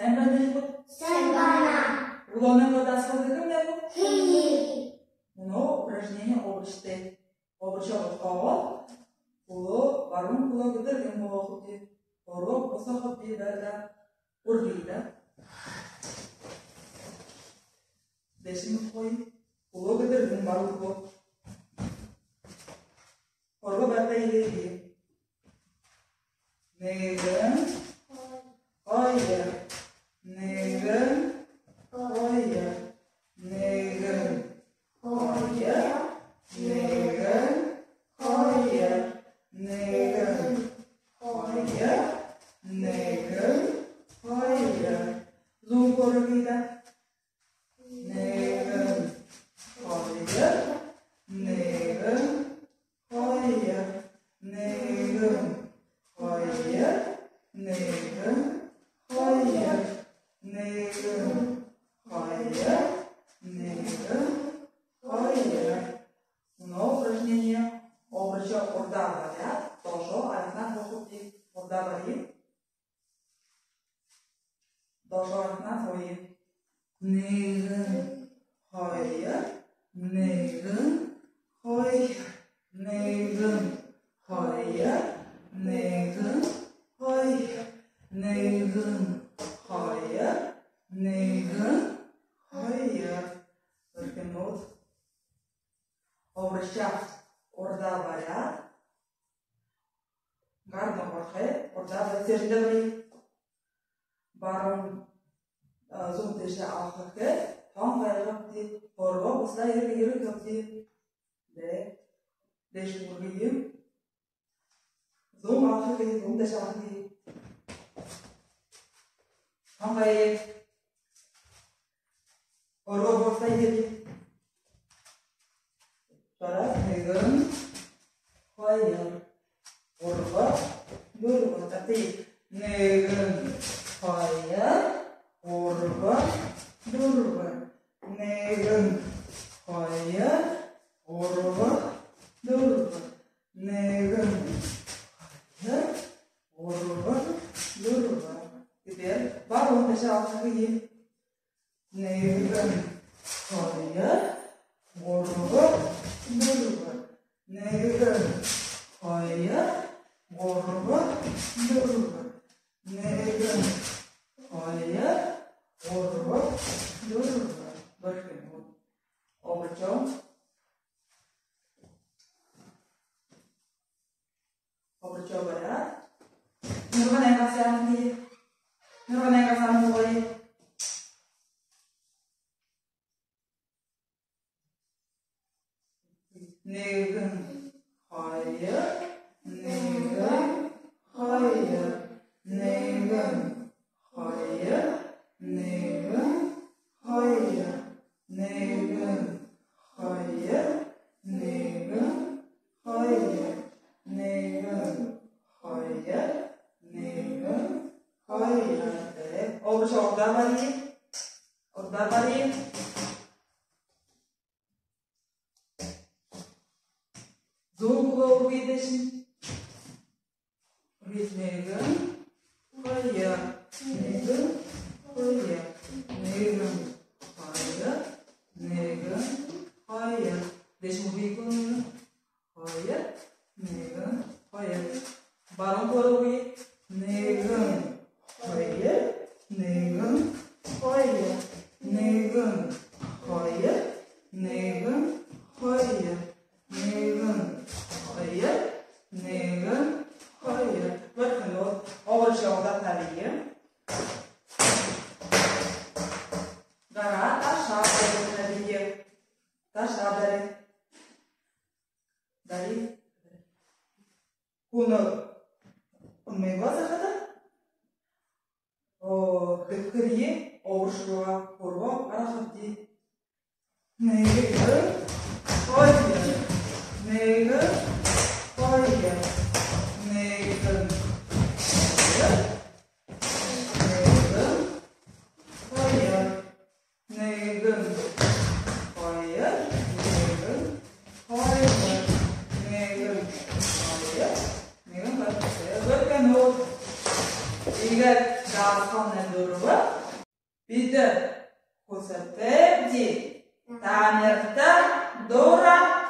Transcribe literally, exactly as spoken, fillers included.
Сайн байна гүт? Сайн байна. Үглөөнэй дасхал хэһэн бэ гүт? Хэһэн. Мүнөө упражнени обручтай. Обручо бодхоогоо. Хүлөө, баруун хүлөө гэдэр юм болохо даа. Һургаа бусахабди даа. Үргыдаа. Дээшэнь бодхооё. Хүлөө гэдэр юм, баруун хүлөө. Һургаа бариад ерэгты. Нэгэн, хоёр. Нэгэн, хоёр. Нэгэн, хоёр. Нэгэн, хоёр. Нэгэн, хоёр. Нэгэн, хоёр. Зүүн хүргыдаа. Нэгэн, хоёр, нэгэн, хоёр, нэгэн, хоёр, нэгэн, хоёр, нэгэн, хоёр, нэгэн, хоёр. Мүнөө упражнени обручо урдаа бариад, доошоо архинаа һуухабди. Урдаа бария. Доошоо архинаа һууя. Нэгэн, хоёр, нэгэн, хоёр, нэгэн, хоёр, нэгэн, хоёр, нэгэн, хоёр, нэгэн, хоёр. Бэрхэнүүд. Обручо урдаа бариад, гар нугархай, урдаа бариад, сэржэндэ бария. Баруун, а, зүүн тээшээ алхахабди, тон гайхабди, һургаа бусаад ерэ, ерэхэбди. Дэ. Дээшэнь үргыем. Зүүн алхахабди, зүүн тээшээ алхахабди. Тон гайхая. Һургаа бусаад ерэ. Дараа нэгэн, хоёр, гурба, дүрбэ. Татая. Нэгэн, хоёр, гурба, дүрбэ. Нэгэн, хоёр, гурба, дүрбэ. Нэгэн, хоёр, гурба, дүрбэ. Теперь баруун тээшээ алхахабди. Нэгэн, хоёр, гурба, дүрбэ. Нэгэн, хоёр, гурба, дүрбэ. Нэгэн, хоёр, гурба, дүрбэ. Бэрхэнүүд. Обручо. Обручо бариад. Нюрганайнгаа саамни. Нюрганайнгаа саамни гоё. Нэгэн, хоёр, нэгэн, хоёр, нэгэн, хоёр, нэгэн, хоёр, нэгэн, хоёр, нэгэн, хоёр, нэгэн, хоёр, нэгэн, хоёр. Обручо урдаа бария. Урдаа бария. Зүүн хүлөө үргыдэ шни. Нэгэн, хоёр, нэгэн, хоёр, нэгэн, хоёр, нэгэн, хоёр. Дээшэнь үргыё. Хоёр, нэгэн, хоёр. Баруун хүлөө үргыё. Нэгэн, хоёр, нэгэн, хоёр, нэгэн, хоёр, нэгэн, хоёр, нэгэн, хоёр, нэгэн, хоёр. Бэрхэнүүд. Обручо урдаа табия. Гараа ташаа табия. Ташаа табия. Табия. Хүнэй үнмэеэ заахада, о, дэбхэрые обручо руугаа һургаа гаргахабди. Нэгэн, хоёр. Нэгэн, хоёр. Нэгэн, хоёр. Нэгэн, хоёр. Нэгэн, хоёр, нэгэн, хоёр, нэгэн, хоёр. Бэрхэнүүд. Иигээд дасхалнай дүрбэ. Бидэ хүсэтэ бди танарта дура